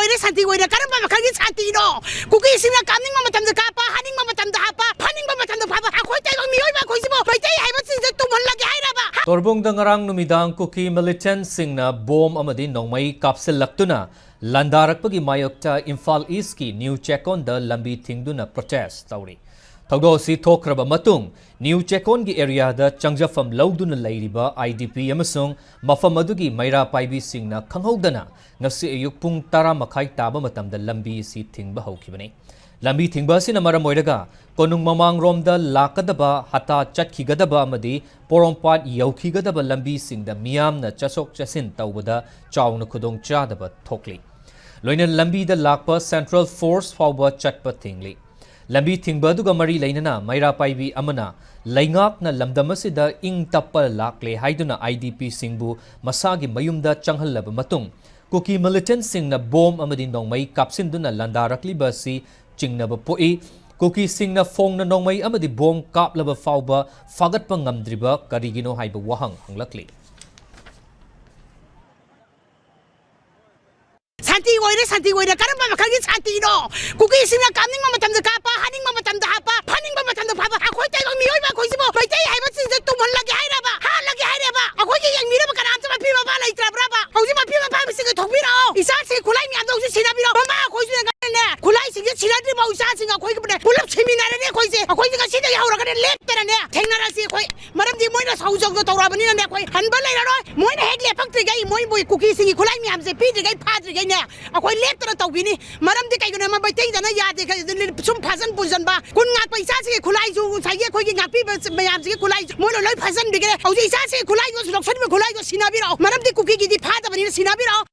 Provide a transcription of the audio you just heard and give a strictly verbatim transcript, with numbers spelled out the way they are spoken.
ꯑꯣꯏꯔꯦ, ꯁꯥꯟꯇꯤ ꯑꯣꯏꯔꯦ꯫ ꯀꯔꯝꯕ ꯃꯈꯜꯒꯤ ꯁꯥꯟꯇꯤꯅꯣ? ꯀꯨꯀꯤꯁꯤꯡꯅ ꯀꯥꯞꯅꯤꯡꯕ ꯃꯇꯝꯗ ꯀꯥꯞꯄ, ꯍꯥꯠꯅꯤꯡꯕ ꯃꯇꯝꯗ ꯍꯥꯠꯄ, ꯐꯥꯅꯤꯡꯕ ꯃꯇꯝꯗ ꯐꯥꯕ꯫ ꯑꯩꯈꯣꯏ ꯇꯥꯏꯕꯪ ꯃꯤꯑꯣꯏꯕ ꯑꯩꯈꯣꯏꯁꯤꯕꯨ ꯃꯩꯇꯩ ꯍꯥꯏꯕꯁꯤꯡꯁꯦ ꯇꯨꯝꯍꯜꯂꯒꯦ ꯍꯥꯏꯔꯕ? ꯍꯥ? ꯇꯣꯔꯕꯨꯡꯗ ꯉꯔꯥꯡ ꯅꯨꯃꯤꯗꯥꯡ ꯀꯨꯀꯤ ꯃꯤꯂꯤꯇꯦꯟꯠꯁꯤꯡꯅ ꯕꯣꯝ ꯑꯃꯗꯤ ꯅꯣꯡꯃꯩ ꯀꯥꯞꯁꯤꯜꯂꯛꯇꯨꯅ ꯂꯥꯟꯗꯥꯔꯛꯄꯒꯤ ꯃꯥꯌꯣꯛꯇ ꯏꯝꯐꯥꯜ ꯏꯁ꯭ꯠꯀꯤ ꯅ꯭ꯌꯨ ꯆꯦꯛꯀꯣꯟꯗ ꯂꯝꯕꯤ ꯊꯤꯡꯗꯨꯅ ꯄ꯭ꯔꯣꯇꯦꯁ꯭ꯠ ꯇꯧꯔꯤ꯫ ꯊꯧꯗꯣꯛ ꯑꯁꯤ ꯊꯣꯛꯈ꯭ꯔꯕ ꯃꯇꯨꯡ, ꯅ꯭ꯌꯨ ꯆꯦꯛꯀꯣꯟꯒꯤ ꯑꯦꯔꯤꯌꯥꯗ ꯆꯪꯖꯐꯝ ꯂꯧꯗꯨꯅ ꯂꯩꯔꯤꯕ ꯑꯥꯏ ꯗꯤ ꯄꯤ ꯑꯃꯁꯨꯡ ꯃꯐꯝ ꯑꯗꯨꯒꯤ ꯃꯩꯔꯥ ꯄꯥꯏꯕꯤꯁꯤꯡꯅ ꯈꯪꯍꯧꯗꯅ ꯉꯁꯤ ꯑꯌꯨꯛ ꯄꯨꯡ ꯇꯔꯥ ꯃꯈꯥꯏ ꯇꯥꯕ ꯃꯇꯝꯗ ꯂꯝꯕꯤ ꯑꯁꯤ ꯊꯤꯡꯕ ꯍꯧꯈꯤꯕꯅꯤ꯫ ꯂꯝꯕꯤ ꯊꯤꯡꯕ ꯑꯁꯤꯅ ꯃꯔꯝ ꯑꯣꯏꯔꯒ ꯀꯣꯅꯨꯡ ꯃꯃꯥꯡꯔꯣꯝꯗ ꯂꯥꯛꯀꯗꯕ, ꯍꯇꯥ ꯆꯠꯈꯤꯒꯗꯕ ꯑꯃꯗꯤ ꯄꯣꯔꯣꯝꯄꯥꯠ ꯌꯧꯈꯤꯒꯗꯕ ꯂꯝꯕꯤꯁꯤꯡꯗ ꯃꯤꯌꯥꯝꯅ ꯆꯠꯊꯣꯛ ꯆꯠꯁꯤꯟ ꯇꯧꯕꯗ ꯆꯥꯎꯅ ꯈꯨꯗꯣꯡꯆꯥꯗꯕ ꯊꯣꯛꯂꯤ꯫ ꯂꯣꯏꯅꯅ ꯂꯝꯕꯤꯗ ꯂꯥꯛꯄ ꯁꯦꯟꯇ꯭ꯔꯦꯜ ꯐꯣꯔꯁ ꯐꯥꯎꯕ ꯆꯠꯄ ꯊꯤꯡꯂꯤ꯫ ꯂꯝꯕꯤ ꯊꯤꯡꯕ ꯑꯗꯨꯒ ꯃꯔꯤ ꯂꯩꯅꯅ ꯃꯩꯔꯥ ꯄꯥꯏꯕꯤ ꯑꯃꯅ ꯂꯩꯉꯥꯛꯅ ꯂꯝꯗꯝ ꯑꯁꯤꯗ ꯏꯪ ꯇꯞꯄ ꯂꯥꯛꯂꯦ ꯍꯥꯏꯗꯨꯅ ꯑꯥꯏ ꯗꯤ ꯄꯤꯁꯤꯡꯕꯨ ꯃꯁꯥꯒꯤ ꯃꯌꯨꯝꯗ ꯆꯪꯍꯜꯂꯕ ꯃꯇꯨꯡ, ꯀꯨꯀꯤ ꯃꯤꯂꯤꯇꯦꯟꯠꯁꯤꯡꯅ ꯕꯣꯝ ꯑꯃꯗꯤ ꯅꯣꯡꯃꯩ ꯀꯥꯞꯁꯤꯟꯗꯨꯅ ꯂꯥꯟꯗꯥꯔꯛꯂꯤꯕ ꯑꯁꯤ ꯆꯤꯡꯅꯕ ꯄꯣꯛꯏ꯫ ꯀꯨꯀꯤꯁꯤꯡꯅ ꯐꯣꯡꯅ ꯅꯣꯡꯃꯩ ꯑꯃꯗꯤ ꯕꯣꯝ ꯀꯥꯞꯂꯕ ꯐꯥꯎꯕ ꯐꯥꯒꯠꯄ ꯉꯝꯗ꯭ꯔꯤꯕ ꯀꯔꯤꯒꯤꯅꯣ ꯍꯥꯏꯕ ꯋꯥꯍꯪ ꯍꯪꯂꯛꯂꯤ꯫ ꯁꯥꯟꯇꯤ ꯑꯣꯏꯔꯦ, ꯁꯥꯟꯇꯤ ꯑꯣꯏꯔꯦ꯫ ꯀꯔꯝꯕ ꯃꯈꯜꯒꯤ ꯁꯥꯟꯇꯤꯅꯣ? ꯀꯨꯀꯤꯁꯤꯡꯅ ꯀꯥꯞꯅꯤꯡꯕ ꯃꯇꯝꯗ ꯀꯥꯞꯄ, ꯍꯥꯠꯅꯤꯡꯕ ꯃꯇꯝꯗ ꯍꯥꯠꯄ, ꯐꯥꯅꯤꯡꯕ ꯃꯇꯝꯗ ꯐꯥꯕ꯫ ꯑꯩꯈꯣꯏ ꯇꯥꯏꯕꯪ ꯃꯤꯑꯣꯏꯕ ꯑꯩꯈꯣꯏꯁꯤꯕꯨ ꯃꯩꯇꯩ ꯍꯥꯏꯕꯁꯤꯡꯁꯦ ꯇꯨꯝꯍꯜꯂꯒꯦ ꯍꯥꯏꯔꯕ? ꯍꯥꯠꯂꯒꯦ ꯍꯥꯏꯔꯕ? ꯑꯩꯈꯣꯏꯒꯤ ꯌꯦꯡꯕꯤꯅꯕ ꯀꯅꯥꯝꯇ ꯃꯄꯤ ꯃꯄꯥ ꯂꯩꯇ꯭ꯔꯕ꯭ꯔꯕ? ꯍꯧꯖꯤꯛ ꯃꯄꯤ ꯃꯄꯥꯁꯤꯡꯒ ꯊꯣꯛꯄꯤꯔꯛꯑꯣ꯫ ꯏꯆꯥꯁꯤꯡ ꯈꯨꯠꯂꯥꯏ ꯃꯌꯥꯝꯗꯣ ꯍꯧꯖꯤꯛ ꯁꯤꯟꯅꯕꯤꯔꯛꯑꯣ꯫ ꯃꯃꯥ ꯑꯩꯈꯣꯏꯁꯨꯅꯦ, ꯈꯨꯠꯂꯥꯏꯁꯤꯡꯁꯦ ꯁꯤꯟꯅꯗ꯭ꯔꯤꯐꯥꯎ ꯏꯆꯥꯁꯤꯡ ꯑꯩꯈꯣꯏꯒꯤꯅꯦ ꯄꯨꯂꯞ ꯁꯤꯃꯤꯟꯅꯔꯅꯤ ꯑꯩꯈꯣꯏꯁꯦ꯫ ꯑꯩꯈꯣꯏꯁꯦ ꯉꯁꯤꯗꯒꯤ ꯍꯧꯔꯒꯅꯦ ꯂꯦꯞꯇꯅꯅꯦ ꯊꯦꯡꯅꯔꯁꯤ ꯑꯩꯈꯣꯏ꯫ ꯃꯔꯝꯗꯤ ꯃꯣꯏꯅ ꯁꯧ ꯁꯧꯅ ꯇꯧꯔꯛꯑꯕꯅꯤꯅꯅꯦ, ꯑꯩꯈꯣꯏ ꯍꯟꯕ ꯂꯩꯔꯔꯣꯏ꯫ ꯃꯣꯏꯅ ꯍꯦꯛ ꯂꯦꯞꯄꯛꯇ꯭ꯔꯤꯈꯩ, ꯃꯣꯏꯕꯨ ꯀꯨꯀꯤꯁꯤꯡꯒꯤ ꯈꯨꯠꯂꯥꯏ ꯃꯌꯥꯝꯁꯦ ꯄꯤꯗ꯭ꯔꯤꯈꯩ, ꯐꯥꯗ꯭ꯔꯤꯈꯩꯅꯦ, ꯑꯩꯈꯣꯏ ꯂꯦꯞꯇꯅ ꯇꯧꯈꯤꯅꯤ꯫ ꯃꯔꯝꯗꯤ ꯀꯩꯒꯤꯅꯣ ꯍꯥꯏꯕ, ꯃꯩꯇꯩꯗꯅ ꯌꯥꯗꯦ, ꯁꯨꯝ ꯐꯥꯖꯟ ꯄꯨꯟꯁꯤꯟꯕ, ꯀꯨꯟ ꯉꯥꯛꯄ ꯏꯆꯥꯁꯤꯡꯒꯤ ꯈꯨꯠꯂꯥꯏꯁꯨ, ꯉꯁꯥꯏꯒꯤ ꯑꯩꯈꯣꯏꯒꯤ ꯉꯥꯛꯄꯤꯕ ꯃꯌꯥꯝꯁꯤꯒꯤ ꯈꯨꯠꯂꯥꯏꯁꯨ ꯃꯣꯏꯅ ꯂꯣꯏ ꯐꯥꯖꯟꯕꯤꯈ꯭ꯔꯦ꯫ ꯍꯧꯖꯤꯛ ꯏꯆꯥꯁꯤꯡꯒꯤ ꯈꯨꯠꯂꯥꯏꯁꯨ ꯂꯧꯁꯤꯟꯕ, ꯈꯨꯠꯂꯥꯏꯁꯨ ꯁꯤꯟꯅꯕꯤꯔꯛꯑꯣ꯫ ꯃꯔꯝꯗꯤ ꯀꯨꯀꯤꯒꯤꯗꯤ ꯐꯥꯗꯕꯅꯤꯅ ꯁꯤꯟꯅꯕꯤꯔꯛꯑꯣ꯫